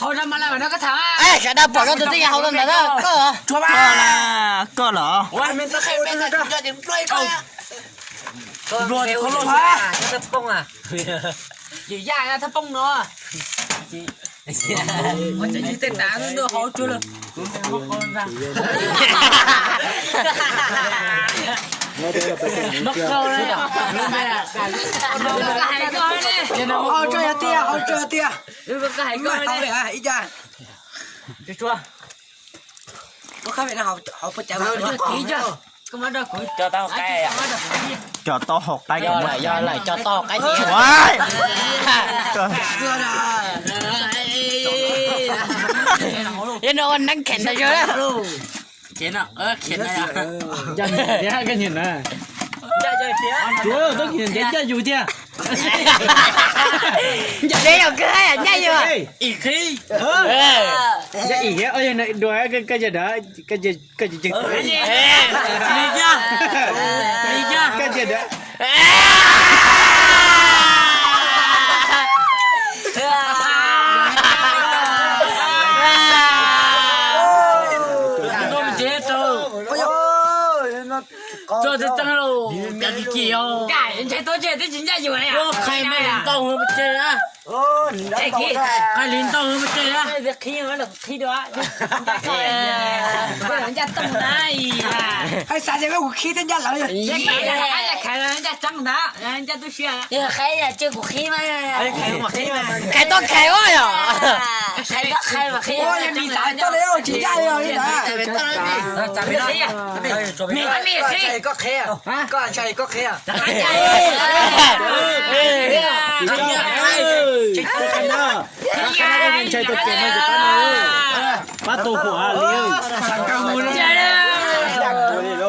Hauv no mas laj no koj tham. Sawv daws pom zoo tus twg yog hauv no ntawd na, koj los? Koj los? Yaj thaj poob no. Tej tav hauv tsuag lawm. Hauv tsuag yog tiag, hauv tsuag yog tiag. Ib co. Koj khab pem no hauv puas cawv? Cov tau hauv qaib, yog lawm, yog lawm, cov tau hauv qaib tiag. Yog no ua neeb khem ntawd yog. Ncaj yus tiag. Ncaj yus. Dua, koj, koj, koj, Ntshai tau tsis tsis ncaj yus li. Qhia li ntau hwv pes tseg na. Ncaj tooj na. Hais xav tias kuv qhib thiab ncaj lawv. Ncaj tseeb ntag, ncaj tub siab. Qhia tias kuv qhib mas. Qhia tau qhia os yom. Qhia tau qhia mas qhib. Ua yog mis txav tau li tsis ncaj li os li ntawd. Koj qhia, koj ntshai koj qhia. Ntshai tus kem no ces pab no, pab tus huam li,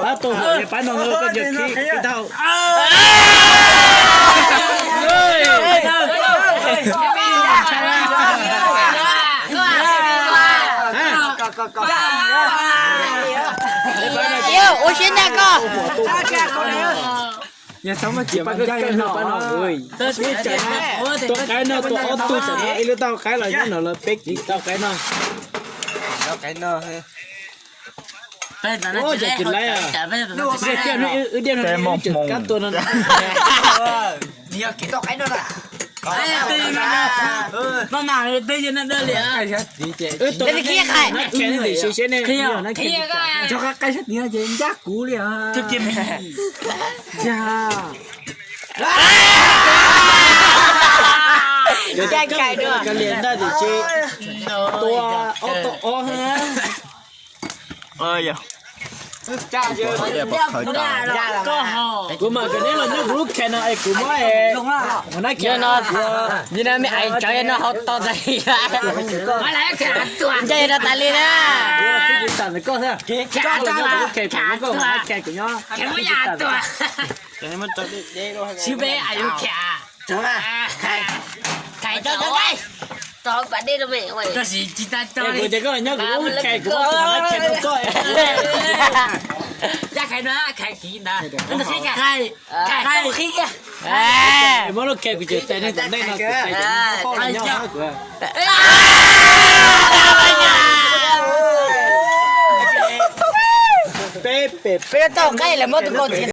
pab tus huam li pab no koj cia li qhib tau. Ua siab ntag koj. Tua qaib no tua ob tug, ib lub tau qaib los nyob no lawm, peb kiv tau qaib no. Ua cas tsis laib, wb diaj no wb tseem kab tua no. Ncaj kuv li. Ncaj kuv li ntag tiam sis tua ob tau ob. Kuv mam kom neb los nyob kuv lub khev no es kuv muab, yog no, yog no me ais tsawv yog no hau tau tas li. Ncaj yog no tas li na. Sib peb a yus kha. Kha tau tau. Tab sis tsis tas tau. Kuv tias koj nyob kuv lub khev, kuv muab kuv lub khev rau koj. Yaj kha no, kha kiv ntag. Muab lub khev kuv tseem tais neeg tom ntej no, kuv tais neeg nyob kuv. Peb pem peb tau qaib lawv muab tus kaus txiav.